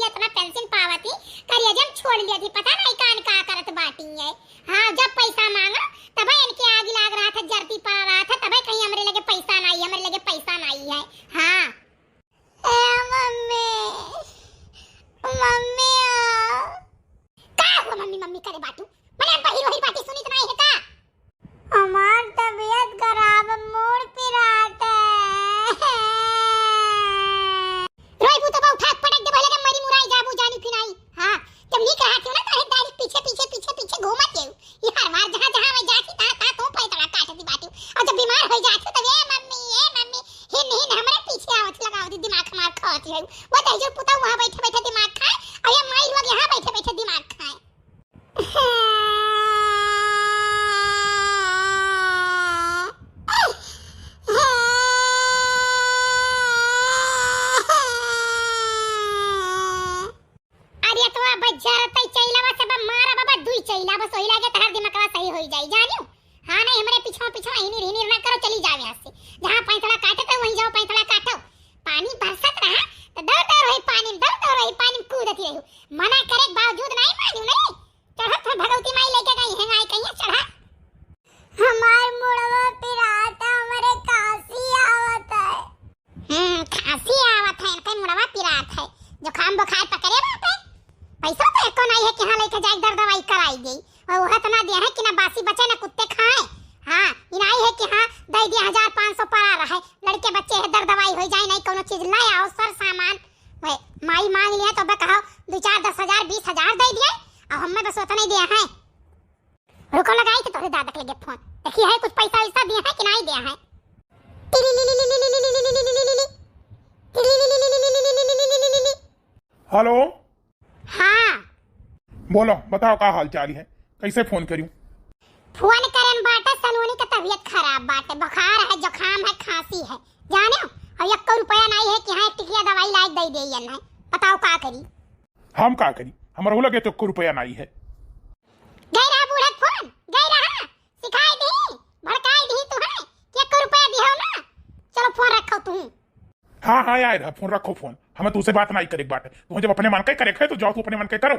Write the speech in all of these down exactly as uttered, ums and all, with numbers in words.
इतना पेंशन पावत ही, करिया जब छोड़ लिया थी, पता नहीं कान का करत बाटी है। हाँ, जब पैसा मांगा, तबे इनके आगी लाग रहा था, जरती पड़ा रहा था, तबे कहीं हमरे लगे पैसा नहीं, हमरे लगे पैसा नहीं है। हाँ। ए मम्मी, मम्मी आ। का हुआ मम्मी, मम्मी करे बाटू? मने हम बहिर वहिर बाटी सुनित नहीं है का? हमार तबीयत खराब, मूड़ पिरात है। रोई बू तो बा उठा के पटक दे, भले के मरी मुराई जाबू जानी फिनाई। हाँ, जब नीक रहत हो ना, तो डायरेक्ट पीछे, पीछे, पीछे, पीछे घूमत हो। ये हर बार जहाँ, जहाँ मैं जाती, तहाँ, तहाँ तू पैतड़ा काटती बाटी। और जब बीमार हो जाती, तब ए मम्मी, ए मम्मी, हिन, हिन हमरे पीछे आवत लगावत दिमाग हमार खाती है। वो दहिजर पुता वहाँ बैठे, बैठे दिमाग खाए, और ये माई लोग यहाँ बैठे, बैठे दिमाग खाए। अरे तो अब जरतई चैला बस, अब मारा बाबा दुई चैला बस, वही लागे तहार दिमागवा सही होई जाई, जानियो? हाँ, नहीं, हमरे पीछवा, पीछवा हिनीर, हिनीर ना करो, चली जाओ यहाँ से। जहाँ पैंतड़ा काटे तो वहीं जाओ, पैंतड़ा काटो। पानी बरसत रहा, तो दौड़, दौड़ रही पानी में, दौड़, दौड़ रही पानी में कूदत रही। मना करे के बावजूद नहीं मानू, नहीं। चढ़त है भगवती माई लेके गई है, आई कहिए चढ़ा। हमार मुड़वा पिरात है, हमरे खांसी आवत है। हम्म, खांसी आवत है, इनके मुड़वा पिरात है, जुकाम बुखार पकड़े बाटे। पैसा तो एको नहीं है कि हाँ लेके जाए दर दवाई कराई दे, और वह इतना दिया है कि ना बासी बचे ना कुत्ते खाए। हाँ, इनाई है कि हाँ दे दिया हजार पाँच सौ पड़ा रहे, लड़के बच्चे है दर दवाई हो जाए, नहीं कोनो चीज ले आओ सर सामान। वह माई मांग लिया तो बे कहो दो चार दस हजार बीस हजार दे दिए, और हमें बस उतना ही दिया है। रुको, लगाई तो तोहरे दादा के लगे फोन, देखी है कुछ पैसा वैसा दिया है कि नहीं दिया है। हेलो। हाँ। बोलो, बताओ का हाल चाल है, कैसे फोन करूं? फोन करन बाटे, सलोनी का तबीयत खराब बाटे, बुखार है, जुकाम है, खांसी है, जाने हो? और एक रुपया नहीं है कि हाँ एक टिकिया दवाई लायक दे दे, ये नहीं, बताओ का करी? हम का करी, हमारे लगे तो एक रुपया नहीं है। गई रहा बूढ़ा फोन, गई रहा, सिखाई दी, भड़काई दी तू है, कि एक रुपया दिहो ना। चलो फोन रखो तू। हाँ, हाँ, आए रहा, फोन रखो फोन। हमें तुझसे बात नहीं करे के बाटे। तू जब अपने मन के करे के है, तो जाओ तू अपने मन के करो।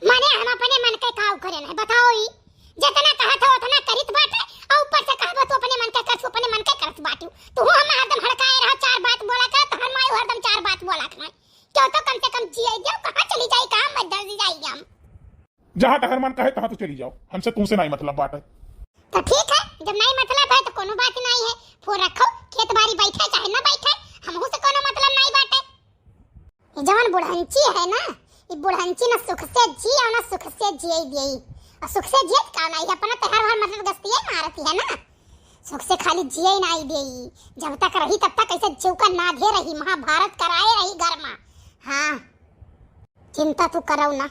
माने हम अपने मन के काऊ करे नहीं, बताओ ई? जितना कहा था उतना करित बाटे, और ऊपर से कहबो तू अपने मन के कर, तू अपने मन के करत बाटू। तू हम हरदम हड़काए रहा, चार बात बोला कर, तो हर मायू हरदम चार बात बोला कर। क्यों तो कम से कम जिए दियो, कहाँ चली जाई, कहाँ मत दर्द जाई हम। जहाँ तहर मन कहे, तहाँ तू चली जाओ, हमसे तुमसे नहीं मतलब बाटे। तो ठीक है, जब नहीं मतलब है तो कोनो बात नहीं है, फोन रखो, खेत बाड़ी बैठे चाहे ना बैठे, हमहू से कोनो मतलब नहीं बाटे। ये जवन बुढ़ंची है ना, ये बुढ़ंची ना सुख से जी और ना सुख से जिए देई, और सुख से जिए का नहीं है, अपना तहर भर मतलब गस्तिये मारती है ना, सुख से खाली जिए नहीं देई, जब तक रही तब तक ऐसे जीव का नाधे रही, महाभारत कराए रही घर में। हाँ। चिंता तू करो ना,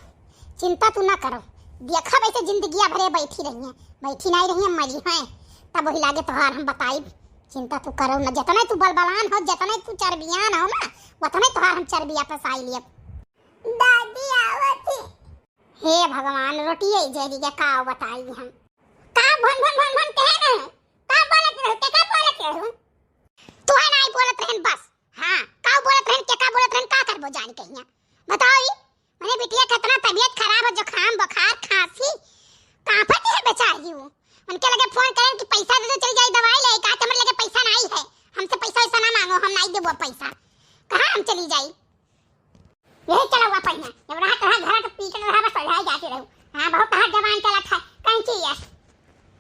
चिंता तू ना करो। देखा वैसे जिंदगिया भरे बैठी रही हैं, बैठी नहीं रही हैं, मरी हैं, तब वही लागे तोहार हम बताइब। चिंता तू करो ना, जितने तू बलबलान हो, जितने तू चर्बियान हो ना, उतने तोहार हम चर्बिया पे साई लियब। दादी आवत ही। हे भगवान, रोटिए जेरी के का बताई हम। का भन भन भन भन कहे रहे? का बोलत रहे? के का बोलत रहे? तू है नहीं बोलत रहन बस। हाँ, का बोलत रहन, के का बोलत रहन, का करबो जान के हियां? बताओ ई, मने बिटिया कितना तबीयत खराब है, जुकाम, बुखार, खांसी, कांपत है बेचारी वो। उनके लगे फोन करन कि पैसा दे दो, चली जाई दवाई ले, का हमरे लगे पैसा नहीं है, हमसे पैसा वैसा ना मांगो, हम नहीं देबो पैसा, कहाँ हम चली जाई? यही चला हुआ पहिया, जब रहा तोहरा घर तो पीट रहा बस ओझाई जाती रहू। हाँ, बहुत तोहार जबान चलत है, कैंची यस।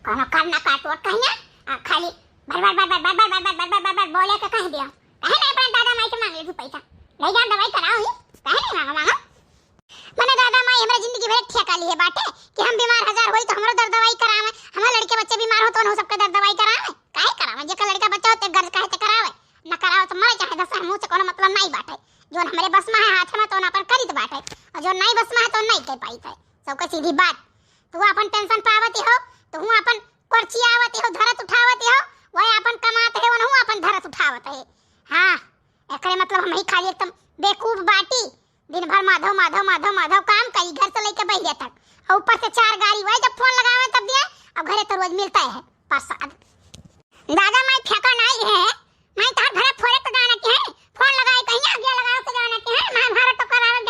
कोनो कर ना काटो कहिया, आ खाली बर बर बर बर बर बर बोले के कह दियो। कहे ना अपना दादा माई से मांग ले तू पैसा, ले जा दवाई कराओ ही, कहे नहीं मांगो मांगो। मने दादा माई हमरा जिंदगी भर ठेका लिए बाटे कि हम बीमार हजार होई तो हमरो दर दवाई करावे, हमारे लड़के बच्चे बीमार हो तो उन्हों सबके दर दवाई करावे, काहे करावे? जेकर लड़का बच्चा होते गर्ज काहे ते करावे, न करावे तो मरे चाहे दस, हमहू से कोनो मतलब नहीं बाटे। जोन हमरे बस में है हाथ में तो अपन करित बाटे, और जोन नहीं बस में है तो नहीं कर पाइत है। सबके सीधी बात, तू अपन पेंशन पावत हो, तू अपन पर्ची आवत हो, धरत उठावत हो, वह अपन कमात है, वनहू अपन धरत उठावत है। हाँ, एकरे मतलब हम ही खाली एकदम बेवकूफ बाटी, दिन भर माधव, माधव, माधव, माधव काम करी, घर से लेके बहिरे तक। और ऊपर से चार गारी हुआ, जब फोन लगावे तब दिए, अब घरे तो रोज मिलता है प्रसाद। दादा माई फेंका नहीं है, माई तोहर भरा फोरे तो जाना के है, फोन लगाए कहीं आगे लगाओ तो जाना के है, महाभारत तो करावे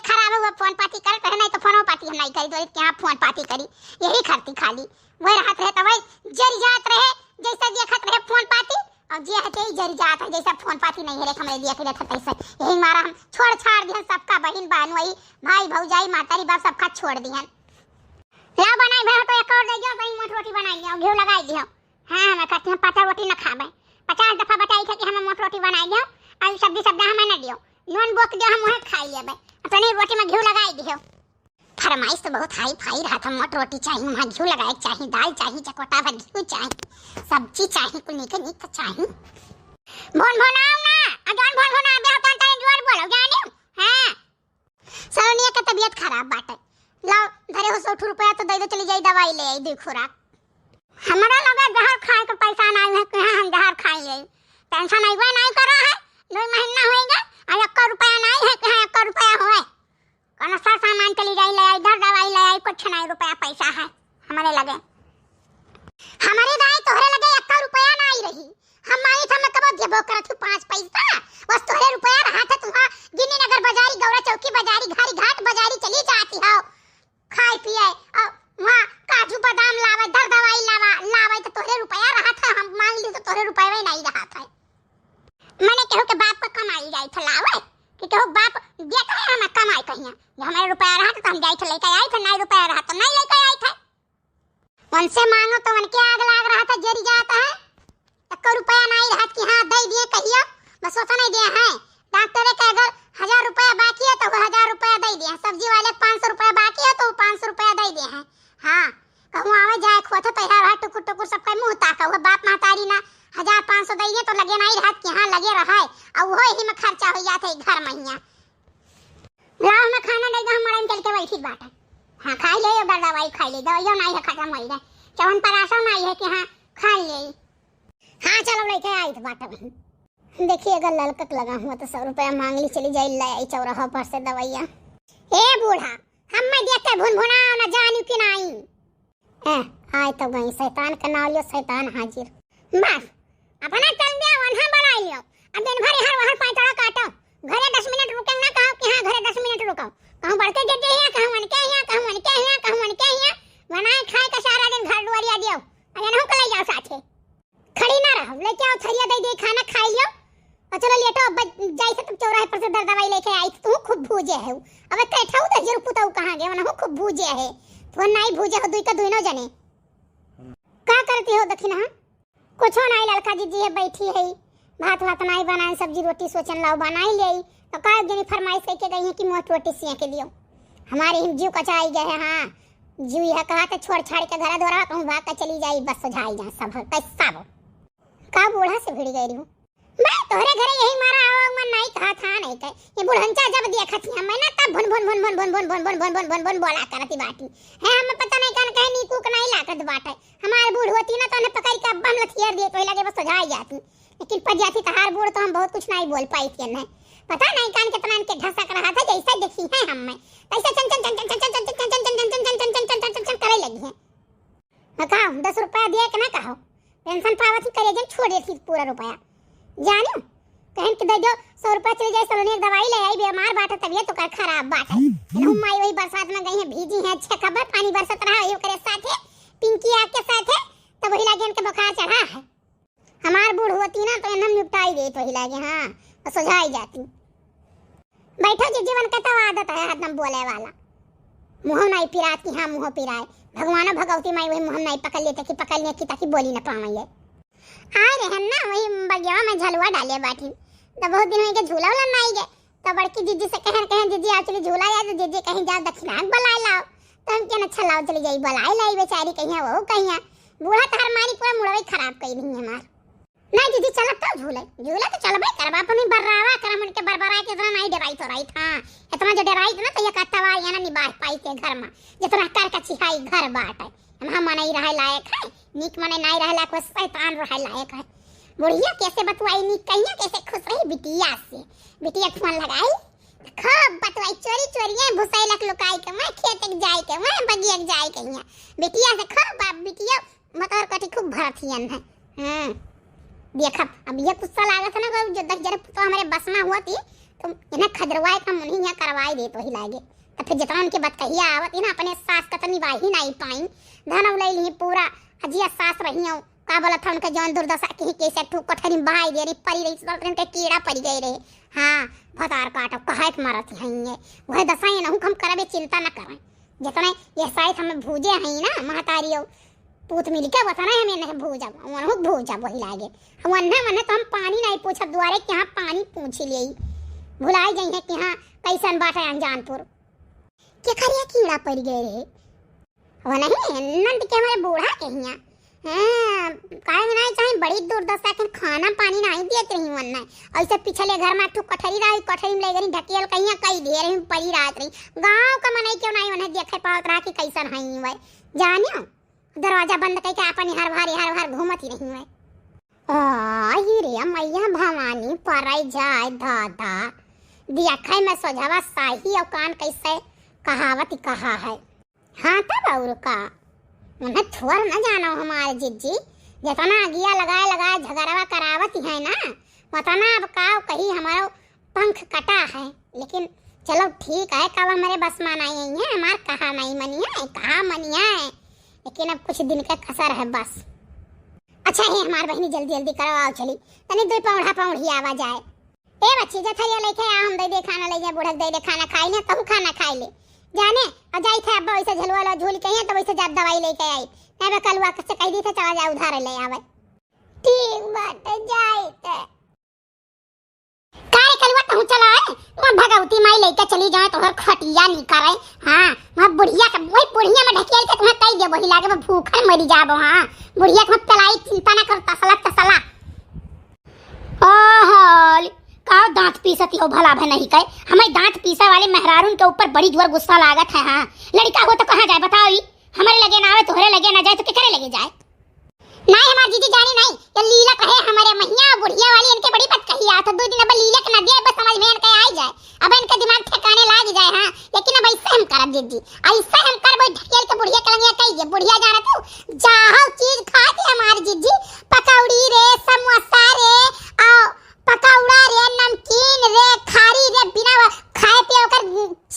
खराब हुआ, फोन पाती करत रहे, नहीं तो फोनो पाती हम नहीं करी, तो के हाँ फोन पाती करी, यही खरती खाली। वह रहत रहे तो वही जरी जात रहे, जैसे देखत रहे फोन पाती, और जे हते ही जरी जात है, जैसे फोन पाती नहीं है रे, हमरे लिए के रहत तैसे। यही मारा हम छोड़ छाड़ दिहन सबका, बहिन बहन वही, भाई भौजाई, मातारी बाप सबका छोड़ दिहन। लाओ बनाई भाई, तो एक और दे दियो, तनी मोट रोटी बनाई दियो, घी लगाई दियो। हाँ, हमें कहती हम पचा रोटी न खाबे, पचास दफा बताई थे कि हमें मोट रोटी बनाई दियो, और सब्जी सब्जा हमें न दियो, नून बोक दियो, हम वह खाई लेबे, अपने रोटी में घी लगाई दियो। फरमाइश तो बहुत हाई फाई रहा था, मोट रोटी चाहिए, वहाँ घी लगाए के चाहिए, दाल चाहिए, चकोटा भर घी चाहिए, सब्जी चाहिए, कुल नीक नीक चाहिए। भोन भोन आओ ना, आ जौन भोन भोन आबे हो तौन तनी जोर बोलो, जाने? हाँ। सलोनिया के तबीयत खराब बाटे, लाओ धरे हो सौ ठो रुपया तो दे दो, चली जाई दवाई ले आई, दो खुराक। हमारा लगे जहर खाए के पैसा नहीं है, कहाँ हम जहर खाई ले? टेंशन अइबे नहीं करा है, दो महीना होइगा, आ एक रुपया नहीं है, कहाँ एक रुपया होए? कौनो सर सामान चली जाई ले आई, घर दवाई ले आई, कुछ नहीं रुपया पैसा है हमारे लगे। हमारी दाई तोहरे लगे एक रुपया नहीं रही, हम मांगी था, मैं कबो देबो करत हूँ पाँच पैसा, बस तोहरे रुपया रहा था, तुहाँ गिन्नी नगर बाजारी, गौरा चौकी बाजारी, घारी घाट बाजारी चली जाती हो, खाए पिए, और वहाँ काजू बादाम लावे, दर दवाई लावा, लावे तो तोहरे रुपया रहा था, हम मांग ली तो तोहरे रुपया नहीं रहा था। मने केहू के बाप का कमाई जाई था लावे, कि केहू बाप देता है हमें कमाई कहिया, जो हमारे रुपया रहा था तो हम जाई थे लेके आई थे, नहीं रुपया रहा तो नहीं लेके आई थे। उनसे मांगो तो उनके आग लाग रहा था, जरी जाता है। एको रुपया नाई रहत कि हाँ, दे दिए कहियो, बस ओतने दिए हैं। डॉक्टरे के अगर हजार रुपया बाकी है, तो वो हजार रुपया दे दिए हैं। सब्जी वाले के पाँच सौ रुपया बाकी है, तो वो पाँच सौ रुपया दे दिए हैं। हाँ, कहूँ आवे जाए के होत है, तो यहाँ रहा टुकुर टुकुर सबका मुँह ताका। वो बाप महतारी ना हजार पाँच सौ दे दिए, तो लगे नाई रहत कि हाँ, लगे रहा है। और वो यही में खर्चा हो जाता है घर में हियाँ। लाओ, हमें खाना दे दो, हम मड़ई में चल के बैठी बाटे। हाँ, खाई ले, ये दवाई खाई ले, दवाइयो नाई है, खत्म होई गए। चवन परासो नाई है कि हाँ, खाई ले। हाँ, चलो, लेके आई तो बाटे वहीं। देखिए, अगर ललकत लगा हुआ तो सौ रुपया मांग ली, चली जाई, ले आई चौराहा पर से दवाइया। ए बूढ़ा, हम मैं देख के भुनभुनाओ ना, जानू कि नाई? ए, आए तो गई, शैतान का नाव लियो, शैतान हाजिर। बस, अपना चल दिया, वन्हा बड़ा लियो। अब दिन भर हर वहर पैंतरा काटो। घरे दस मिनट रुके ना कहो कि हाँ, घरे दस मिनट रुको। कहूँ बढ़ते गिर जाइए, कहूँ मन के हिया, कहूँ मन के हिया, कहूँ मन के हिया। बनाए खाए का सारा दिन घर दुआरिया दियो। अब इनहू को ले जाओ साथे। खड़ी ना रहो, लेके आओ थरिया, दे दे खाना, खाई लियो। और चलो लेटो, अब जाई से तुम चौराहे पर से दर दवाई लेके आई, तू खूब भूजे है। अब बैठा हूँ तो जरूर पुताऊ कहाँ गए, वनहु खूब भूजे है। फोन नाई भूजे हो, दुई का दुइनो जने। का करती हो दखिनहा? कुछो नाई, ललका जीजी है, बैठी है, भात वात नाई बनाए, सब्जी रोटी सोचन लाओ बनाई ले। तो का एक जनी फरमाइश करके गई है कि मोट रोटी सिया के दियो। हमारे हिम जीव कचाई गए है, हाँ, जीव यह कहा तो छोड़ छाड़ के घर द्वारा कहूँ भाग के चली जाई, बस सुझाई जा सब, कैसा वो। का बूढ़ा से भिड़ गई रहूं? मैं तोहरे घरे यही मारा आवा मन नहीं कहा था, नहीं कहे। ये बुढ़ंचा जब देखत ही हम ना, तब भुन भुन भुन भुन बोला करती बाटी। है, हमें पता नहीं कान कहे नीकू के नहीं लागत बाटे। हमार बूढ़ होती ना तो उन्हें पकड़ के अब्बा हम लथियर दिए, तो लगे बस सजाई जाती। लेकिन पद जाती तहार बूढ़ तो हम बहुत कुछ नहीं बोल पाई थी उन्हें। पता नहीं कान कितना इनके घसक रहा था, जैसे देखी है हम में। तैसे चन चन चन चन चन चन चन चन चन चन चन चन चन चन चन चन चन चन करे लगी है। हाँ, कहा, दस रुपया दिया के ना कहो, पेंशन पावत ही करे जन छोड़ देती पूरा रुपया। जानियो, कहन के दे दो, सौ रुपया चले जाए, सलोनी एक दवाई ले आई, बीमार बाटे, तबीयत ओकर खराब बाटे। इनहु माई वही बरसात में गई है, भीजी है, अच्छे खबर, पानी बरसत रहा, वही ओकरे साथे, पिंकी आग के साथे, तब वही लागे इनके बुखार चढ़ा है। हमार बूढ़ होती ना, तो इन्हम निपटाई देत वही लागे, हाँ, और सुझाई जाती। बैठो जी, जीवन के तो आदत है हरदम बोले वाला। मुँह नहीं पिरात कि हाँ, मुँह पिराए। भगवानो भगवती माई वही मुँह नहीं पकड़ लेते कि पकड़ लिए कि ताकि बोली न पावे ये। आए रहे ना, वही बगियावा में झलुआ डाले बाटी। तो बहुत दिन हो गए झूला उला नहीं गए। तो बड़की जीजी से कहन, कहन, "जीजी, आओ चली झूला जाए।" तो जीजी कहीं, "जाओ दक्षिणा के बुलाए लाओ।" तो हम कहन, "अच्छा लाओ चली जाई बुलाए लाई।" बेचारी कहिया, वो कहिया। बूढ़ा तहार मारी पूरा मुड़वे खराब कर दी हमार। नहीं दीदी, चलब तो झूले, झूले तो चलबे करबा, अपनी बर्रावा करम उनके बरबरा के इतना नहीं डराई तो रही था, इतना जो डराई ना तो ये कहता हुआ ये ना निबाह पाई के घर में, जितना कर का चिहाई घर बाटे। हम, हम मनई रहे लायक है, नीक मने नहीं रहे लायक, वो शैतान रहे लायक है। बुढ़िया कैसे बतुआई नीक कहिया, कैसे खुश रही बिटिया से, बिटिया के फोन लगाई, खूब बतुआई चोरी चोरिए भुसैलक लुकाई के, मैं खेत के जाए के, मैं बगिया के जाए के हिया, बिटिया से खूब बाप बिटिया मटर कटी खूब भरत हियन है। हाँ, देखब, अब ये गुस्सा लागत है ना, कोई जो दस जने तो हमारे बस में हुआ थी, तो इन्हें खजरवाए का मुन्ही यहाँ करवाए देत वही लागे। तो फिर जितना उनके बतकहिया आवत, इन्हें अपने सास का तो निभाही नहीं पाई। धन उलई ली पूरा, अजिया सास रही हो, का बोलत है उनके जौन दुर्दशा की, कैसे ठू कोठरी में बहाई दे रही, परी रही, सुतल रही, उनके कीड़ा परी गए रहे। हाँ, भतार काटो, कहे के मरत हैं ये। वह दशा ये नहु हम करबे, चिंता न करें। जितने ये साइत हमें भूजे हैं ना, महतारी हो, पूत मिल के वतने हमें नहीं भूजब, वनहु भूजब वही लागे। वन्ने, वन्ने तो हम पानी नहीं पूछब, दुआरे के यहाँ पानी पूछ ले। भुलाई जाई है कि हाँ, कैसन बाटे अनजानपुर। के करिया कीड़ा पड़ गए रहे। वो नहीं, नंद के हमारे बूढ़ा के हिया। हाँ, काहे ना चाहे बड़ी दुर्दशा के खाना पानी नहीं देत रही वन्ने। ऐसे पिछले घर में ठू कोठरी रही, कोठरी में ले गई ढकेल कहिया कई ढेर ही परी रात रही। गाँव का मनई क्यों नहीं उन्हें देखे पावत रहा कि कैसन है वह। जानियो, दरवाजा बंद करके अपन हर बार, हर बार घूमत ही रही वह। आई रे मैया भवानी, पराई जाए दादा, दिया खाए में सोझावा साही और कान कैसे कहावत कहा है। हाँ तब और का, उन्हें थोर न जानो हमारे जिज्जी, जितना अगिया लगाए लगाए झगड़वा करावत है ना, उतना अब का कही हमारो पंख कटा है। लेकिन चलो ठीक है, कब हमारे बस मा नहीं आई है, हमार कहा नहीं मनिया है, कहा मनिया है, लेकिन अब कुछ दिन का कसर है बस। अच्छा है हमार बहनी, जल्दी जल्दी करो, आओ चली, तनी दो पौड़ा पौड़ी आवा जाए। ए बच्ची, जथरिया लेके आ, हम दे दे खाना, ले जा बूढ़ा के दे दे खाना, खाई ले, तहु खाना खाई ले। जाने, और जाई थे अब्बा वैसे झलुआ लो झूल के हैं, तो वैसे जात दवाई लेके आई। नहीं बे कलुआ से कह दी थे, चला जा उधार ले आवे। ठीक बाटे, जाई थे। का रे कलुआ, तहु चला है? वहाँ भगवती माई लेके चली जाए, तोहर खटिया नहीं करे। हाँ, वहाँ बुढ़िया के, वही बुढ़िया में ढकेल के तुम्हें कही दे, वही लागे मैं भूखन मरी जाबो। हाँ, बुढ़िया के मत चलाई, चिंता ना कर, तसला, तसला। ओहो, का दांत पीसत हो भला भे नहीं कहे? हमें दांत पीसे वाले मेहरारून के ऊपर बड़ी जोर गुस्सा लागत है। हाँ, लड़का हो तो कहाँ जाए बताओ? ई हमरे लगे ना आवे, तोहरे लगे ना जाए तो केकरे लगे जाए? नहीं हमार जीजी जानी नहीं, ये लीला कहे हमारे महिया बुढ़िया वाली इनके बड़ी बात कही आत है। दो दिन अब लीला के ना दिया, बस समझ में इनके आई जाए, अब इनका दिमाग ठिकाने लाग जाए। हाँ, लेकिन अब ऐसे हम करब जिज्जी, ऐसे हम करब, ढकेल के बुढ़िया के लंगिया कही दे, बुढ़िया जाना तू, जाहो चीज खाती हमार जिज्जी, पकौड़ी रे, समोसा रे, आ पकौड़ा रे, नमकीन रे, खारी रे, बिना खाए पिए ओकर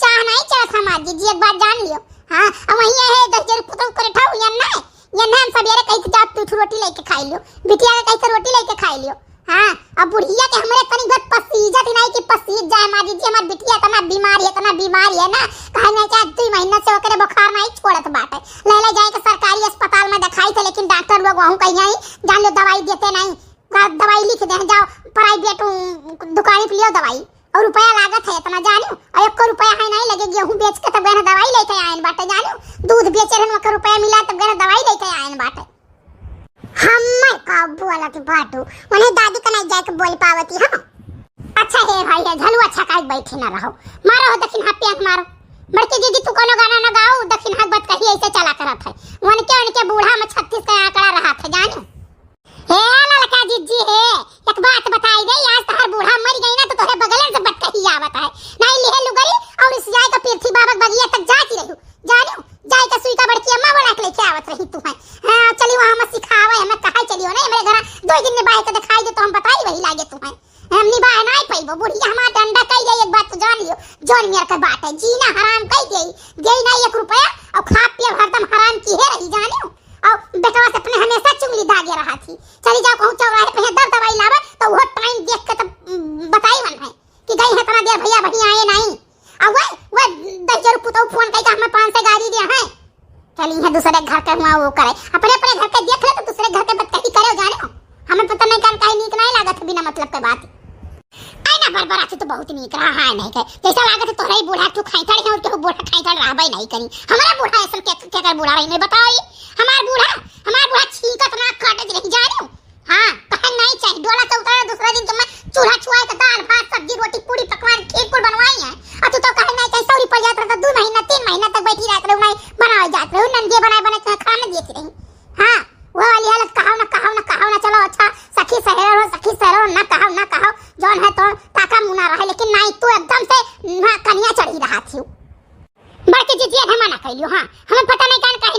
चाह नहीं चलत हमार जिज्जी, एक बात जान लियो। हाँ, अब वही है दस जन पुतौ करे ठाऊ या नहीं, ये ना हम सबेरे कही के जाओ तू रोटी लेके खाई लियो, बिटिया के कही से रोटी लेके खाई लियो। हाँ, अब बुढ़िया के हमरे तनी घर पसीजत ही नहीं कि पसीज जाए, माँ दीदी हमार बिटिया इतना बीमार है, इतना बीमार है ना, कहे नहीं चाहे दो महीना से ओकरे बुखार नहीं छोड़त बाटे। ले ले जाए के सरकारी अस्पताल में दिखाई थे, लेकिन डॉक्टर लोग वहूँ कहीं आई, जान लो दवाई देते नहीं, का दवाई लिख दे, जाओ प्राइवेट दुकान पे लियो दवाई। और रुपया लागत है इतना जानियो, और एको रुपया है नहीं लगे, गेहूं बेच के तब गए दवाई लेके आयन बाटे जानियो, दूध बेचे रहन ओकर रुपया मिला तब गए दवाई लेके आयन बाटे। हम्मे का बोलत बाटू, उन्हें दादी का नहीं जाके बोल पावती हम। अच्छा हे भाई है झलुआ छकाई बैठे ना रहो, मारो हो दक्षिण हाथ पे हाथ मारो। बड़की दीदी तू कोनो गाना ना गाओ, दक्षिण हाथ बात कही ऐसे चला करत है, उनके उनके बूढ़ा में छत्तीस का आंकड़ा रहा था जानियो। हे ललका जिज्जी हे, एक बात बताई दे, आज तोहर बूढ़ा मर गई ना तो तोहरे बगले से बटकही आवत है। नहीं लिहे लुगरी और इस जाए तो पृथ्वी बाबा के बगिया तक जाती रही। जानियो, जाए तो सुई का बड़की अम्मा बोला के लेके आवत रही तू है। हाँ, चली वहाँ मत सिखावे, हमें कहा चली हो ना, मेरे घर दो दिन में बाहर के दिखाई दे तो हम बताई वही लागे तू है। हम निभाए नहीं पाइबो, बुढ़िया हमार डंडा कही गई, एक बात तो जान लियो, जौन मेरे के बात है, जीना हराम कही गई, गई नहीं एक रुपया और खा पिए हरदम हराम की है रही जानियो। और बेटवा से अपने हमेशा चुंगली धागे रहा थी। चली जाओ कहूँ चौराहे पे दर दवाई लावे तो वो टाइम देख के तब, उम, बताई मन है कि गई है इतना देर भैया बहिया आए नहीं। और वह, वह दस हजार पुतौ फोन करके हमें पाँच सौ गाड़ी दिया है। चली है दूसरे घर के हुआ वो करे, अपने अपने घर के देख ले तो दूसरे घर के बतकही करे जाने। हमें पता नहीं कान काहे नीक नहीं लागत है बिना मतलब के बात। आई ना बरबरा से तो बहुत नीक रहा है नहीं के। जैसा लागत है तोहरे ही बूढ़ा तू खाई थड़ है और केहू बूढ़ा खाई थड़ रहबे नहीं करी। हमारा बूढ़ा ऐसा के, के कर बूढ़ा रही नहीं बताओ ये। हमार बूढ़ा, हमार बूढ़ा छींकत ना काटत रही जानियो। हाँ, कहन नहीं चाहिए। डोला से उतारा दूसरा दिन के मैं चूल्हा छुआए के दाल, भात, सब्जी, रोटी, पूरी, पकवान, खीर कुल बनवाई है। और तू तो कहन नहीं चाहिए, सौरी पड़ जात रहा, दो महीना, तीन महीना तक बैठी रहत रहे, नहीं बनावे जात रहे, नंदिये बनाए, बनाए तुम्हें खाना देती रही। हाँ, वो वाली हालत कहाओ ना, कहाओ ना, कहाओ ना, चलो अच्छा, सखी सहेलो, सखी सहेलो, ना कहाओ, ना कहाओ, जौन है तो ताका मुना रहे, लेकिन नहीं, तू एकदम से ना कनिया चढ़ी रहा थी। बड़की जिज्जी, हमें मना कैलियो, हाँ, हमें पता नहीं कान काहे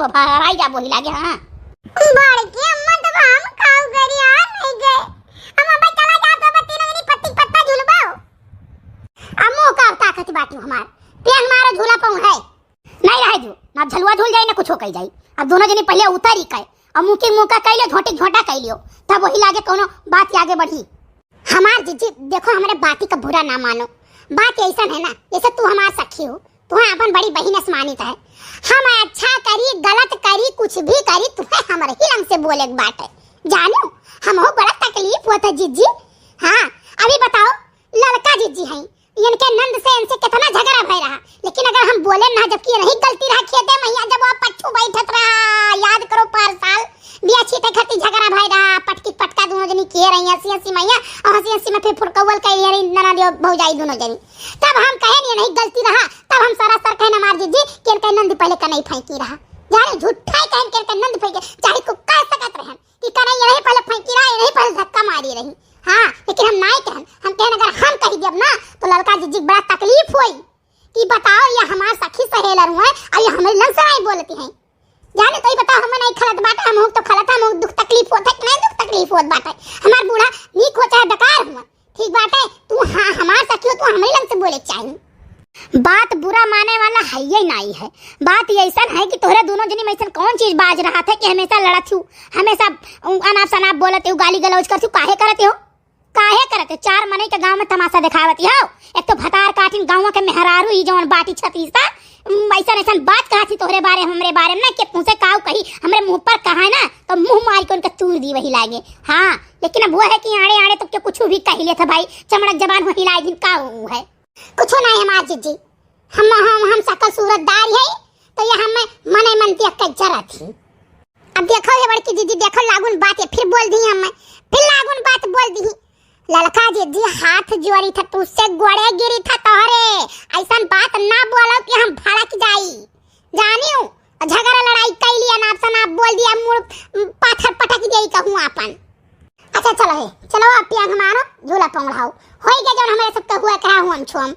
वो भराई जाबो ही लागे, हाँ। बड़की अम्मा, तब हम काऊ करी, आ नहीं गए। हम अब चला जात, अब तीनों जनी पत्ती पत्ता झुलबाओ। अब मुँह का ताकत बाटी हमार, पेन मारो झूला पाऊँ है। नहीं रहे जो, ना झलुआ झूल जाई, ना कुछो कही जाई। अब दोनों जनी पहले उतारी के, अब मुँह की मुँह का कह लियो, झोंटी झोंटा कह लियो, तब वही लागे कौनो बात आगे बढ़ी। हमार जिज्जी, देखो, हमरे बाती का बुरा ना मानो, बात ऐसन है ना, जैसे तू हमार सखी हो, तू अपन बड़ी बहिन अस मानित है। हम अच्छा करी, गलत करी, कुछ भी करी, तुम्हें हमरे ही रंग से बोले के बाटे, जानो, हमहू बड़ा तकलीफ होत है जिज्जी। हाँ, अभी बताओ, ललका जिज्जी हैं, इनके नंद से इनसे कितना झगड़ा भय रहा, लेकिन अगर हम बोले ना, जबकि यही गलती रहा खेते में, यहाँ जब वो पट्ठू बैठत रहा, याद करो, पर साल बिया छीटे खातिर झगड़ा भय रहा, पटकी पटका दोनों जनी किए रही हंसी हंसी मैया, और हंसी हंसी में फिर फुरकौल कह रही ननद भौजाई दोनों जनी। तब हम कहे नहीं, नहीं गलती रहा, तब हम सरासर कहे हमार जिज्जी कि इनके नंद पहले कनई फेंकी रहा, जाने झूठा ही कहे कि इनके नंद फेंके, चाहे को कह सकत रहन कि कनई यही पहले फेंकी रहा, यही पहले धक्का मारी रही। हाँ, लेकिन हम नाई कहन, हम कहन अगर हम कही देब ना तो ललका जिज्जी के बड़ा तकलीफ होई कि बताओ, ये हमार सखी सहेलर हुए और ये हमारे लंग से नहीं बोलती हैं। जाने तो ही बताओ, हम नहीं खलत बाटे, हम तो खलत, हम दुख तकलीफ होत है कि नहीं दुख तकलीफ होत बाटे। हमार बूढ़ा नीक हो चाहे बेकार हुआ, ठीक बाटे, तू हाँ हमार सखी हो, तू हमरे लंग से बोले के चाही। बात बुरा माने वाला है ही नाई है। बात ये ऐसन है कि तोहरे दोनों जनी में ऐसन कौन चीज बाज रहा था कि हमेशा लड़त हो, हमेशा अनाप शनाप बोलत हो, गाली गलौज करत हो, काहे करत हो? काहे करत हो? चार मनई के गांव में तमाशा देखावत हो। एक तो भतार काटिन गांव के मेहरारू ही जौन बाटी छतीसा, उम, ऐसन ऐसन बात कहत ही तोहरे बारे में, हमरे बारे में ना कि तुमसे काऊ कही, हमरे मुंह पर कहा ना तो मुंह मार के उनके तूर दी वही लागे। हाँ, लेकिन अब वो है कि आड़े आड़े तो के कुछ भी कही लेत है भाई, चमड़क जबान हो हिलाई दिन का वो है। कुछो नाई हमार जिज्जी, हम, हम, हम सकल सूरतदार है, तो ये हम मने मन देख के जरा थी। अब देखो ये बड़की जिज्जी, देखो लागुन बात ये फिर बोल दी हम, फिर लागुन बात बोल दी। ललका जिज्जी हाथ जोड़ी था, तुझसे गोड़े गिरी था तोहरे, ऐसन बात ना बोलो कि हम भड़क जाई, जानियो, झगड़ा लड़ाई कई लिया ना, आपसे ना बोल दिया, मुड़ पाथर पटक जाई कहूँ आपन। अच्छा, चलो हे, चलो अब पिया मारो, झूला पौंगड़ाओ। होई गया जौन हमरे सबके हुआ कहा हुआ हम छुअम।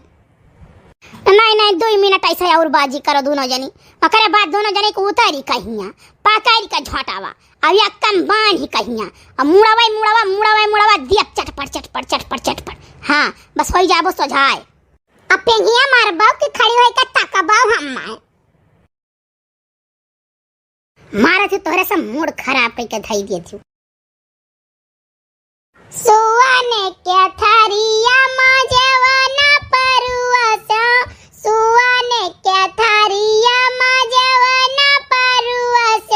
नहीं, नहीं, दुई मिनट ऐसे और बाजी करो दोनों जनी। ओकरे बाद दोनों जनी को उतारी कहिया, पकड़ के झोटावा, अब यक्कन बांध ही कहिया, अब मुड़ावा, मुड़ावा, मुड़ावा, मुड़ावा, दिया चटपट, चटपट, चटपट, चटपट। हाँ, बस होई जाबो सोझाए। अब पेंगिया मारबो कि खड़ी होई के तकबो हम माए। मारत ही तोहरे सब मूड खराब कइके धई दिए थी। सुअन के थरिया मा जवन परुअस, सुअन के थरिया मा जवन परुअस,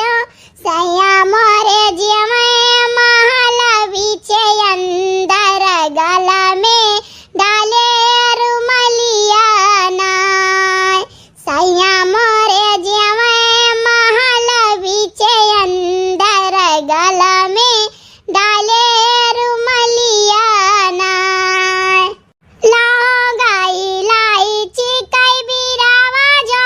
सैया मोरे जियवे महल बीचे अंदर गला में डाले रुमलिया नाय। सैया मोरे जियवे महल बीचे अंदर गला में डाले रुमलिया नाय। लौंग इलायची कई बिरावा जो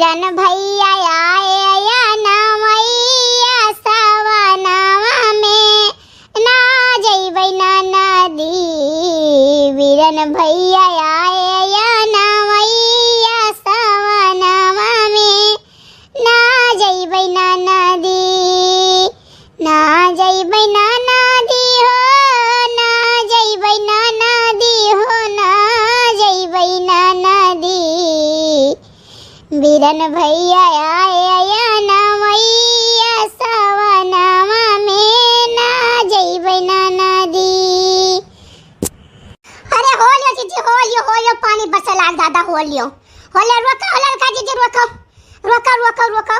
बीरन भैया आए या नवैया सवनवा में, ना जइबै ननदी। बीरन भैया आए या नवैया सवनवा में, ना जइबै ननदी। ना जइबै ननदी हो, ना जइबै ननदी हो, ना जइबै ननदी। बीरन भैया आए या नवैया सवनवा में, ना जइबै ननदी। अरे हो लियो जीजी, हो लियो, हो लियो, पानी बरसे लाग दादा, हो लियो, हो लियो, रोको, हो ललका जीजी, रोको, रोको, रोको, रोको।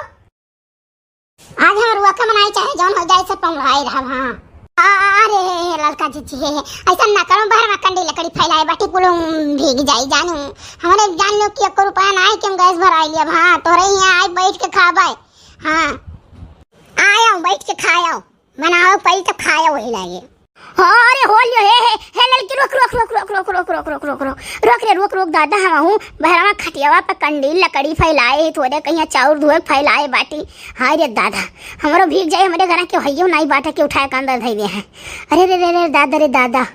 आज हम रुआ का मनाई, चाहे जौन हो जाए, सब पमराई रहब, हाँ। अरे ललका जीजी, हे, हे, ऐसा ना करो, बहर में कंडी लकड़ी फैलाए बाटी, कुल भीग जाई जानू। हमरे जान लो कि एको रुपया ना है कि हम गैस भराई लियब, हाँ। तोहरे यहाँ आई बैठ के खाबे, हाँ। आयो बैठ के खायो, बनाओ पई तो खायो वही लागे। हाँ, अरे हो लियो, हे, हे, हे ललकी, रोक, रोक, रोक, रोक, रोक, रोक, रोक, रोक, रोक, रोक, रोक रे, रोक, रोक, दादा, हम हूँ बहरवा खटियावा पे कंडील लकड़ी फैलाए है, थोड़े कहीं चाउर धोए फैलाए बाटी। हाय रे दादा, हमरो भीग जाए, हमरे घर के हइयो नाई बाटे के उठाए के अंदर धई दे हैं। अरे रे रे रे, दादा रे दादा।